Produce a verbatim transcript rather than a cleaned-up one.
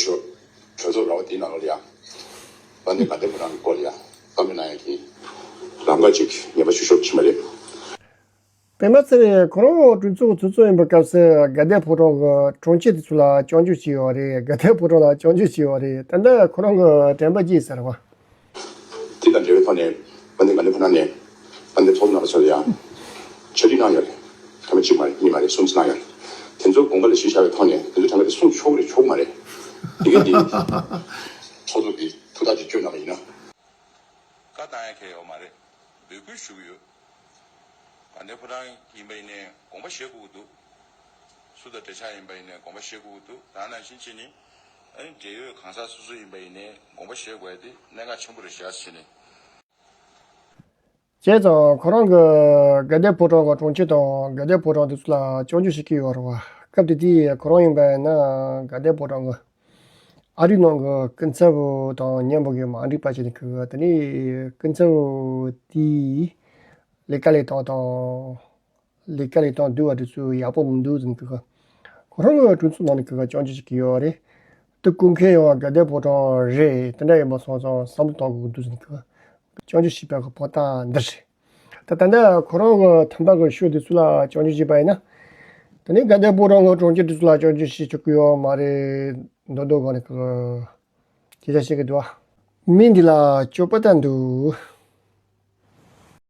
ཆོས་གྲོས་ཚོགས་ར་བ་དེའི་ནང་ལོགས་ལ་ཡང་དཔལ་ལྡན་དགའ་ལྡན་ཕོ་བྲང་གི་སྐོར་ལ་ཡང་བཀའ་མོལ་གནང་ཡག་གི་ལམ་ཁ་ཅིག་ངེས་པ་ཞུ་ཆོག་ཕྱིན་པ་རེད། པད་མ་ཚེ་རིང་ཁོ་རང་གྲོས་ཚོགས་གྲོས་ཚོགས་ཡིན་པའི་སྐབས་སུ་དགའ་ལྡན་ཕོ་བྲང་གི་དྲུང་ཆེ་དེ་ཚོ་ལ་སྐྱོན་བརྗོད་བྱས་ཡོད་རེད། དགའ་ལྡན་ཕོ་བྲང་ལ་སྐྱོན་བརྗོད་བྱས་ཡོད་རེད། ད་ལྟ་ཁོ་རང་གི་དྲན་པ་སྐྱེས་ཟེར་བ། དེ་དང་འབྲེལ་བའི་ཐོག་ནས་དཔལ་ལྡན་དགའ་ལྡན་ཕོ་བྲང་ནས་དཔལ་ལྡན་ཚོགས་གཙོ་རྣམ་པ་ཚོ་ལ་ཡང་ཕྱག་བྲིས་གནང་ཡོད་རེད། ཐེངས་མ་གཅིག་མ་རེད། གཉིས་མ་རེད། གསུམ་ཙམ་གནང་ཡོད་རེད། དེ་ཚོ་དགོངས་པ་ལ་གཞི་བཞག་པའི་ཐོག་ནས་དེ་ཚོ་དྲན་པ་དེ་གསུངས་ཆོག་གི་རེད། ཆོག་གི་མ་རེད། དེ་ག་དེ་ཚོགས་གཙོ་གིས་ཐུགས་ཐག་ཅིག་གཅོད་གནང་བ་ཡིན་ན། བཀའ་བཏང་ཡ་གལ་ཡོད་མ་རེད། འབོད་སྐུལ་ཞུ་གི་ཡོད། དགའ་ལྡན་ཕོ་བྲང་ཡིན་པ་ཡིན་ནའི་དགོངས་པ་བཞེས་དགོས་ཀྱི་འདུག་སུ་དང་འབྲེལ་ཆགས་ཡིན་པ་ཡིན་ནའི་དགོངས་པ་བཞེས་དགོས་ཀྱི་འདུག་ད་ནང་བཞིན་བྱས་ནས་ཨ་ནི་འབྲེལ་ཡོད་གང་ཟག་སོ་སོ་ཡིན་པ་ཡིན་ནའི་དགོངས་པ་བཞེས་དགོས་ཡ་དེ་གནད་འགག་ཆེན་པོ་རེད་ཤག་བྱས་ནས། བྱས་ཙང་ཁོ་རང་གི་དགའ་ལྡན་ཕོ་བྲང་གི་དྲུང་ཆེ་དང་དགའ་ལྡན་ཕོ་བྲང་དེ་ཚོ་ལ་སྐྱོན་བརྗོད་བྱེད་ཀྱི་ཡོད་རེད་བ། སྐབས་དེ་དུས་ཁོ་རང་ཡིན་པ་ཡིན་ན་དགའ་ལྡན་ཕོ་བྲང་གི་ཨ་རིའི་ནང་གི་སྐུ་ཚབ་དང་མཉམ་པོ་གི་མ་འགྲིག་པ་བྱས་ནས་ཁོ་གི་དེ་ནས་སྐུ་ཚབ་དེའི་ལས་ཀ་ལས་སྟངས་དང་། ལས་ཀ་ལས་སྟངས་བསྡུ་བ་དེ་ཚོ་ཡག་པོ་མི་འདུག་ཟེར་ནས་ཁོ་གི་ཁོ་རང་གི་གྲོས་ཚོགས་ནང་ནས་ཁོ་གི་སྐྱོན་བརྗོད་བྱེད་ཀྱི་ཡོད་རེད། དེ་སྐུ་མཁན་ཡང་དགའ་ལྡན་ཕོ་བྲང་རེད། དེ་འདྲ་ཡིན་པ་སོང་ཙང་བསམ་བློ་གཏོང་དགོས་ཀྱི་འདུག་ཟེར་ནས་ཁོ་གི་སྐྱོན་བརྗོད་བྱས་པའི་གི་ཕོ་རྟགས་འདི་རེད། ད་ད་ལྟ་ཁོ་རང་གི་ཐོག་མཐའ་གི་ཤོག་དེ་ཚོ་ལ་སྐྱོན་བརྗོད་བྱས་པ་ཡིན་ན། དེ་ནས་དགའ་ལྡན་ཕོ་བྲང་གི་དྲུང་ཆེ་དེ་ཚོ་ལ་སྐྱོན་བརྗོད་བྱེད་ཆོག་གི་ཡོད་མ་རེད། མདོག་མདོག་སྒང་ནས་ཁོ་གི་སྐད་ཆ་བཤད་ཀྱི་འདུག་ཨ། མི་འདི་ལ་སྐྱོ་པོ་ད་འདུག